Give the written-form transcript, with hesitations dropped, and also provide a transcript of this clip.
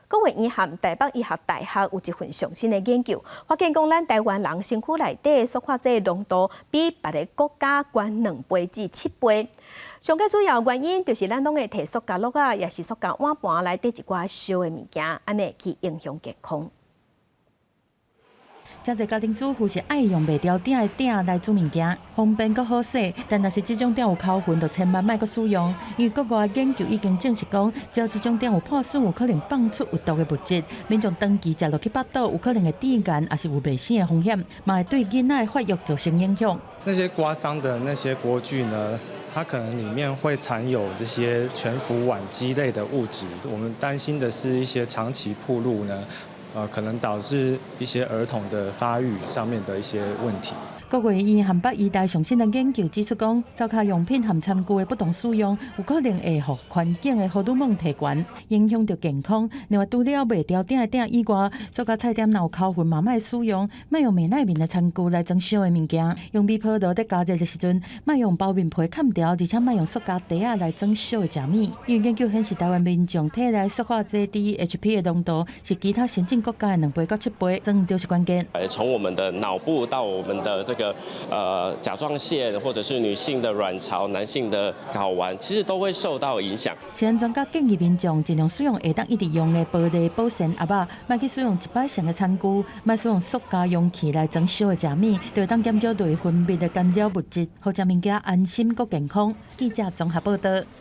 國衛院和台北醫學大學有一份上新的研究，發現講咱台灣人身軀內底塑化劑濃度比別个國家懸2倍至7倍。上蓋主要原因就是咱攏會提塑膠箩仔，抑是塑膠碗盤來綴一寡燒的物件，按呢去影響健康。誠濟家庭主婦是愛用袂牢鼎的鼎來煮物件，方便閣好洗。但若是這種鼎有摳痕，就千萬莫閣使用。因為國外研究已經證實講，只要這種鼎有破損，有可能放出有毒的物質，民眾長期食落去腹肚，有可能會致癌，抑是有袂生的風險，嘛會對囡仔的發育造成影響。那些刮傷的那些鍋具呢，它可能裡面會殘有這些全氟烷基類的物質。我們擔心的是一些長期暴露呢，可能導致一些兒童的發育上面的一些問題。國衛院和北醫大上新的研究指出講，灶跤用品和餐具的不當使用，有可能會予環境的荷爾蒙提懸，影響著健康。另外，除了袂牢鼎的鼎以外，塑膠菜店若有摳痕嘛，莫使用，莫用袂耐面的餐具來裝燒的物件。用微波爐佇加熱的時陣，莫用包面皮崁牢，而且莫用塑膠袋仔來裝燒的食物。因為研究顯示，台灣民眾體內塑化劑 DEHP 的濃度是其他先進國家的2倍到7倍，裝就是關鍵。從我們的腦部到我們的這個甲狀腺，或者是女性的卵巢、男性的睾丸，其實都會受到影響。食安專家建議民眾盡量使用會當一直用的玻璃保鮮盒仔，莫去使用一擺性的餐具，莫使用塑膠容器來裝燒的食物，就會當減少內分泌的干擾物質，予食物件安心閣健康。記者綜合報道。